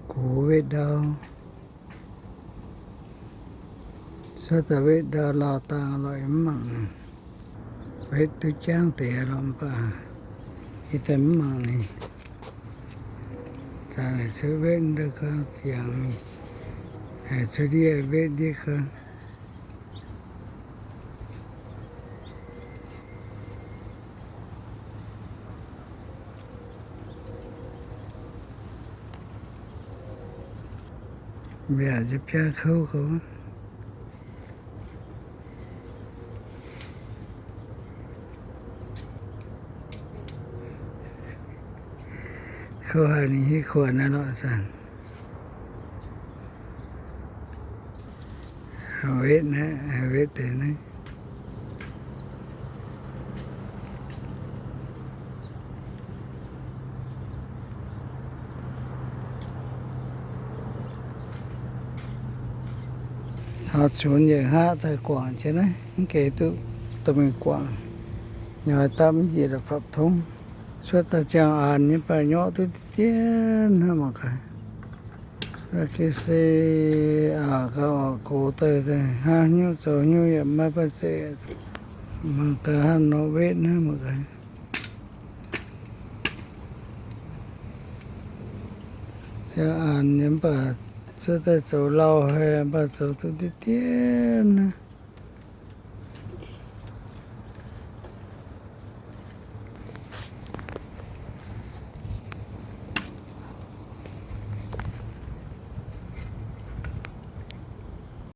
Gox wetv ndau. Cuotv daaih wetv ndau lauh dangh lorqc, yie mv mangc ninh. Wetv duqv jangv deix lorqc, mv baac yie daaih mv mangc ninh. Zanc haiz cuotv wetv ndau gau, ziangx mingh haiz cuotv ndiev wetv ndiev gau. Mbiaauc nyei biaa kouv gau. Kouv haic, ninh hiuv kuonx naaiv lorqc, zanc. Wetv naaiv, wetv deix naaiv. Taux zunx yietc hngaqv daaih guangc jienv naaiv, mv geix duqv dorh mingh guangc. Nyoih dapv mv njiec lorqc, fapv tongv. Cuotv daaih ziangh aanx nyei, mv baac nyorqv duqv diqv dien hnangv mangc gaax. Ga'sie aac gauh oc, gox daaih hnangv hnyouv zoux hnyouv yaac maiv baac zeic. Mangc gaax hnangv nor wetv hnangv mangc gaax. Ziangh aanx nyei mv baac cuotv daaih zoux lauh haic, mv baac zoux duqv diqv dien.